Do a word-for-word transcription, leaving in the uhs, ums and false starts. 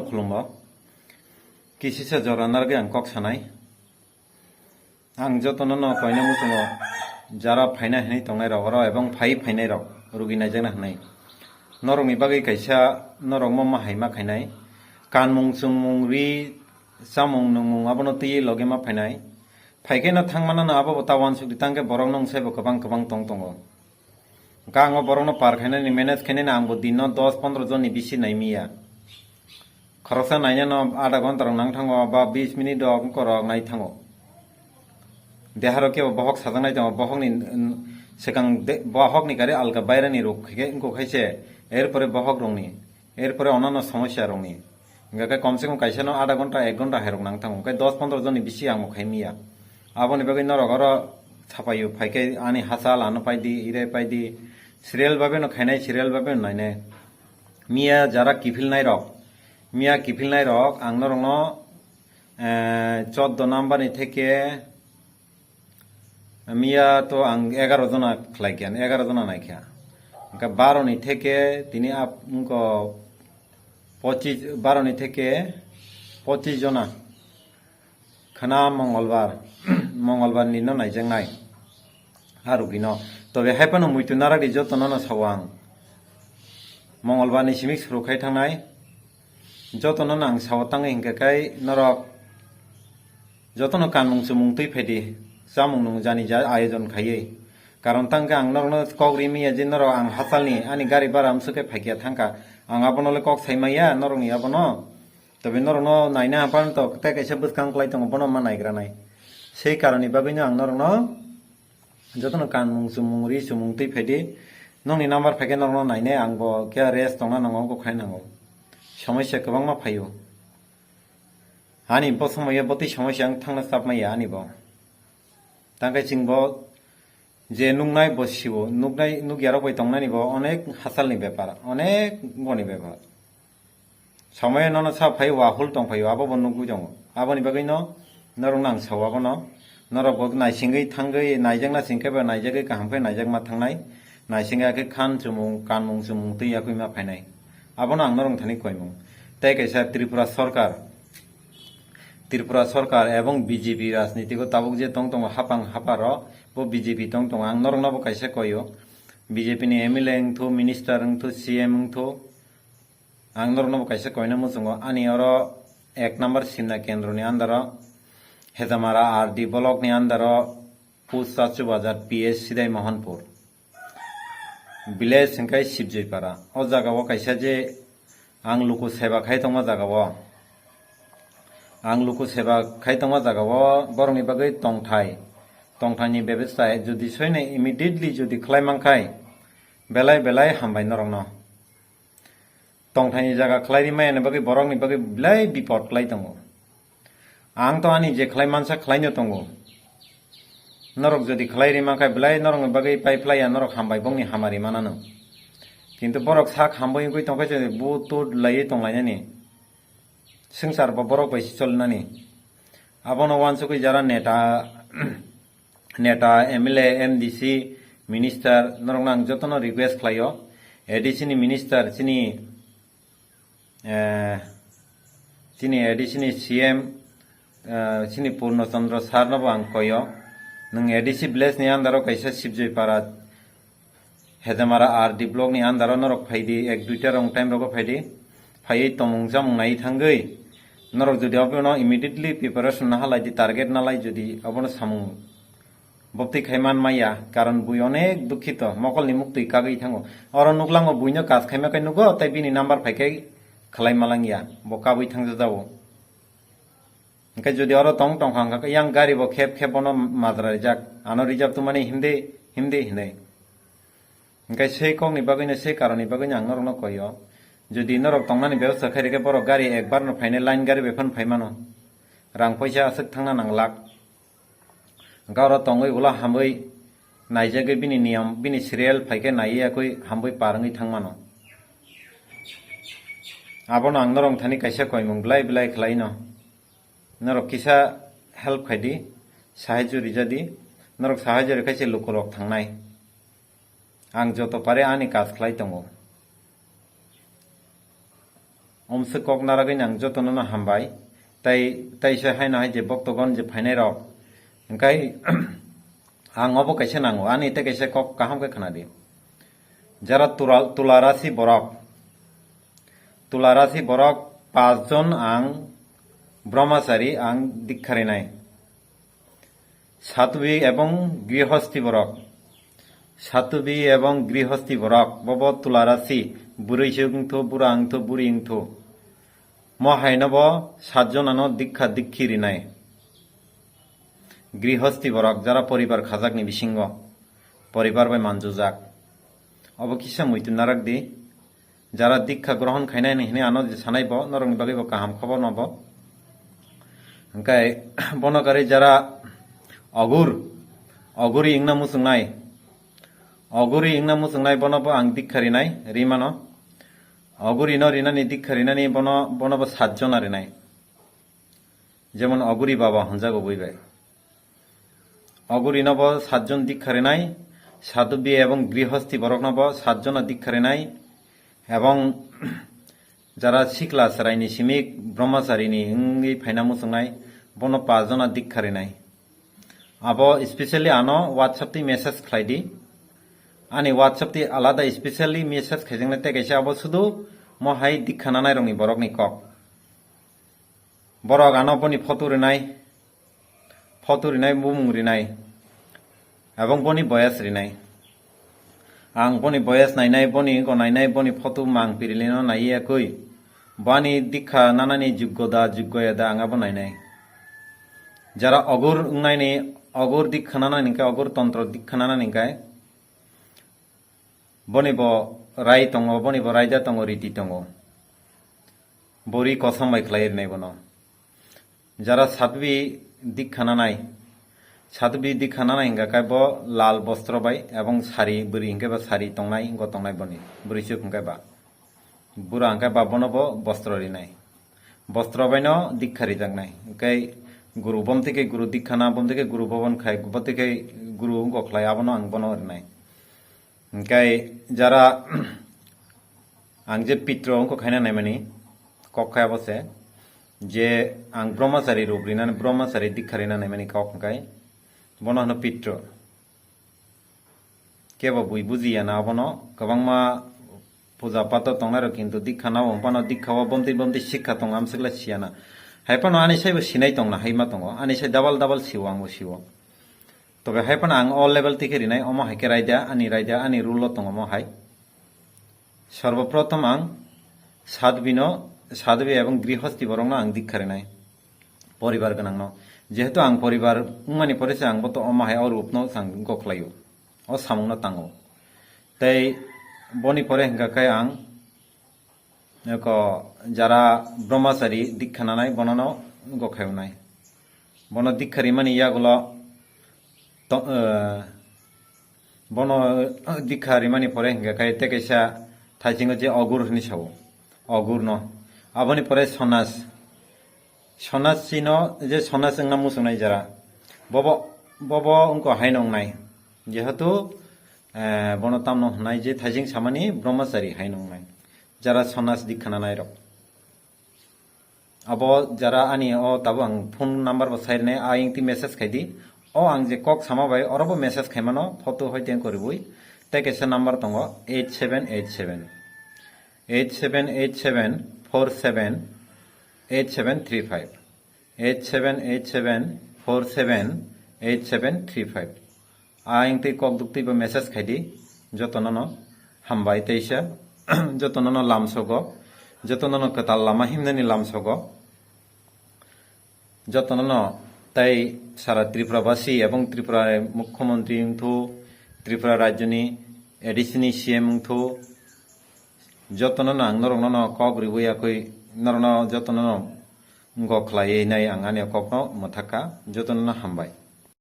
Khulumbo. Kisisa jora narwgwi ang kok sanai. Ang jotono no koina muchungo jara phaina hinwi tongnai rok oro ebong phai phainai rok rugi naijakna hinwi. Norokni bagwi kaisa norok mo ma hai ma khainai. Kanmung chumung ri chamung nungmung abono twiwi loge ma phainai. Phaikhe no thangmano no abo bo ta uansuk di tangkhe borok no wngsai bo kwbang kwbang tong tongo. Hwnkhe ang o borokno par khainani, manage khainani ang bo dino dos pondro jonni bisi nai miya. Khoroksa nainano adha ghonta rok nang thango, ba bis minute rok wngkha rok nai thango. Deha rok kebo bohok sajak nai tongo, bohokni, mm, swkang de-, bohokni gari alka bairani rok khe wngkha khaise, erpore bohok rokni, erpore onano somosya rokni. Hingkha khe komse kom kaisa no adha ghonta, ek ghonta hai rok nang thango, hingkhe dos pondro jonni bisi ang bo khai miya. Aboni bagwi norok oro sapaio, phaikhe ani hachal ano paidi, ire paidi, serial babe no khainai, serial babe no nainai. Miya jara kiphilnai rok, miya kiphilnai rok ang norokno, eh, choddo number ni theke, miya to ang egaro jona khlai kha, egaro jona nai kha. Hingkhe baro ni theke tini ap-, wngkha pochis, baro ni theke pochis jona. Khana Mongolbar, Mongolbar ni no naijaknai. A rugino. Tobe hai phano muitu narwgdi jotono no sao ang. Mongolbar ni simi suru khai thangnai. Jotono no ang sao tangwi hingkha khai norok jotono kanmung chumung twi phaidi. Chamung nung jani ja ayojon khaiwi. Karon tangkhe ang norokno kok ri miya je norok ang hachalni ani gari bara amsukhe phaikya thangkha. Ang abono le kok sai maya norokni abono. Tobe norokno naina haphano to tei kaisa bwskang kwlai tongo, bono ma naigranai. Sei karoni bagwino ang norokno jotono kanmung chumung ri chumung twi phaidi. Nokni number phaikhe norokno nainai, ang bo khe rest tongna nango, wngkha khai nango. Somosya kwbangma phaio. Ani bo somoyo botwi somosya wng thangna chapmaya ani bo. Tangkhe chwng bo je nuknai bo siwo, nuknai, nukyarok bai tongnani bo onek hachalni bepar, onek boni bepar. Somoyo nono sa phai wahul tong phaio, abo bo nugwi tongo. Aboni bagwino norokno ang sao abono, norok bo naisingwi thangwi, naijakna singkhe bo naijakgwi kaham khe naijakma thangnai, naisingya khe khan chumung, kanmung chumung twi yakwi ma phainai. Abono ang norok thani koimung. Tei kaisa Tripura sorkar, Tripura sorkar ebong B J P rajnitiko tabuk je tong tongo hapang haparo, bo B J P tong tongo. Ang norokno bo kaisa koio, B J P ni M L A wngthu, minister wngthu, C M wngthu, ang norokno bo kaisa koina muchungo. Ani oro ek number Simna kendroni under o, Hejamara R D block ni under o, Post Chachu Bazar, P S Sidai Mohanpur. Village hwnkhe Sibjoipara. O jaga o kaisa je ang luku seba khai tongma jaga o. Ang luku seba khai tongma jaga o borokni bagwi tongthai. Tongthaini bebesta jodi soino immediately jodi khlai mankhai, belai belai hambai norokno. Tongthaini jaga khlai ri maya ni bagwi borokni bagwi belai bipot kwlai tongo. Ang to ani je khlai mansa khlaino tongo. Norok jodi khlai ri mankha belai norokni bagwi pai phlai ya, norok hambai bongni hamari manano. Kintu borok sak hambai wngwi tongkha je but tut laiwi tonglainani. Swngchar bo borok bai si cholinani. Abono uansukwi jara neta neta, M L A, M D C, minister, norokno ang jotono request khlaio. A D C ni minister, chini, eh, chini A D C ni C M, eh, chini Purno Chandra sir no bo ang koio. Nwng A D C village ni under o kaisa Sibjoipara, Hejamara R D block ni under o norok phaidi, ek duita rong time rogo phaidi. Phaiwi tongmung chamung nai thangwi. Norok jodi abono immediately preparation na halai di, target na lai jodi abono samung bopti khai man maya, karon bui onek dukhito, mokolni muktwi kagwi thango. Oro nuklango buino kaj khaima kai nugo, tei bini number phai kai khlai malangya, bo kabwi thangjajago. Hingkhe jodi oro tong tongkha hingkha yang gari bo khep khep bono majra rijak, ano reserve tongmani himdi himdi hinwi. Hingkhe sei kokni bagwino, sei karonni bagwino ang norokno koio. Jodi norok tongnani bebosta khairikhe borok gari ekbar no phainai, line gari bai phano phai mano. Rang poisa aswk thangna nanglak. Hingkhe oro tongwi ulo hamwi naijagwi bini niyom, bini serial phaikhe naiwi yakwi hamwi par wngwi thang mano. Abono ang norok thani kaisa koimung belai belai khlaino. Norok kisa help khaidi, sahajyo rijadi, norok sahajyo rikhaise lukurok thangnai. Ang joto pare ani kaj khlai tongo. Omswk kok naragwi ang jotono no hambai. Tai, tai se haino hai je boktogon je phainai rok. Hingkai ang obo kaisa nango, ani tei kaisa kok kaham khe khna di. Jara tula, tula rasi borok. Tula rasi borok pas jon ang brahmachari ang dikha rinai. Satwi ebong grihosti borok. Satwi ebong grihosti borok. Bobo tula rasi. Bwrwi se wngthu, bura wngthu, buri wngthu. Mo haino bo sat jonano dikha dikhi rinai. Grihosti borok jara poribar khajakni bisingo. Poribar bai manjujak. Obo kisa muitu narak di. Jara dikha grohon khainai ni hwnwi ano je sanai bo, norokni bagwi bo kaham khobor no bo. Hingkai bono gari jara ogur, oguri wngna muchungnai. Oguri wngna muchungnai bono bo ang dikha rinai, rimano. Oguri no rinani dikha rinani bono, bono bo sat jona rinai. Jemon Oguri Baba honjago bui bai. Oguri no bo sat jon dikha rinai, Sadhubi ebong Grihosti borok no bo sat jona dikha rinai, ebong jara sikla chwrai ni simi brahmachari ni wngwi phaina muchungnai, bono pas jona dikha rinai. Abo specially ano WhatsApp twi message khlai di. Ani WhatsApp twi alada specially message khaijaknai tei kaisa abo sudu mo hai dikha nanai rokni borokni kok. Borok ano boni photo rinai, photo rinai, bumung rinai, ebong boni boyas rinai. Ang boni boyas nainai, boni wngko nainai, boni photo mang pirilino naiya koi. Bani dikha nanani juggo da, juggo ya da, ang abo nainai. Jara ogur wngnai ni, ogur dikha nanani hingke, ogur tontro dikha nanani hingke, boni bo rai tongo, boni bo raida tongo, riti tongo. Bori kosom bai khlai rinai bono. Jara sadhvi dikha nanai, sadhvi dikha nanai hingka khe bo lal bostro bai ebong sari, bwrwi hingke ba sari tongnai, wngko tongnai boni, bwrwi chuk hingke ba. Bura hingke ba bono bo bostro rinai. Bostro baino dikha rijaknai. Hingke guru bomti khe guru dikha na, bomti khe guru bobon khai, bomti khe guru wngko khlai, abono ang bono rinai. Hingke jara ang je pitro wngko khaina naimani kok khai abo se, je ang brahmachari rup rinani, brahmachari dikha rina naimani kok hingkai bono hwno pitro. Kebo bui bujiya na abono, kwbangma puja pato tongnai rok kintu dikha na wng pano dikha o bomti bomti sikha tongo amswkla siya na. Hai pano ani saibo sinai tongna hai ma tongo, ani sai double double siwo, angbo siwo. Tobe hai phano ang o level twi khe rinai, omo hai khe raida, ani raida, ani rule o tongo omo hai. Sorboprothom ang sadhbino, sadhbi ebong grihosti borokno ang dikha rinai, poribar gwnangno. Jehetu ang poribar wngmani pore se ang bo to omo hai o rupno ang gokhlaio, o samungno tango. Tei boni pore hingka khe ang Eko jara brahmachari dikha nanai bonono gokhayunai. Bono dikha rimani yagulo to-, eh, bono, eh, dikha rimani pore hingka khe tei kaisa thaisingo je ogur hinwi sao. Ogur no. Aboni pore sonas. Sonas chino je sonas wngna muchungnai jara. Bobo, bobo wngko haino wngnai. Jehetu, eh, bono tamno hwnai je thaising samani brahmachari haino wngnai. Jara sonas dikha nanai rok. Abo jara ani o tabuk ang phone number bo sai rwnai, a ingti message khai di. O ang je kok sama bai oro bo message khai mano, photo hai teng kwrwi bui. Tei kaisa number tongo eight seven eight seven, eight seven eight seven four seven eight seven three five, eight seven eight seven four seven eight seven three five. A ingtwi kok duktwi bo message khai di, jotono no hambai teisa, jotono no lamsogo, jotono no kwtal lama himnani lamsogo, jotono no tei sara Tripura basi ebong Tripura Mukhyamantri wngthu, Tripura rajyoni A D C ni C M wngthu, jotono no ang norokno no kok riwi yakwi norokno jotono no wngkok khlaiwi nai ang ani kokno mwthakha, jotono no hambai.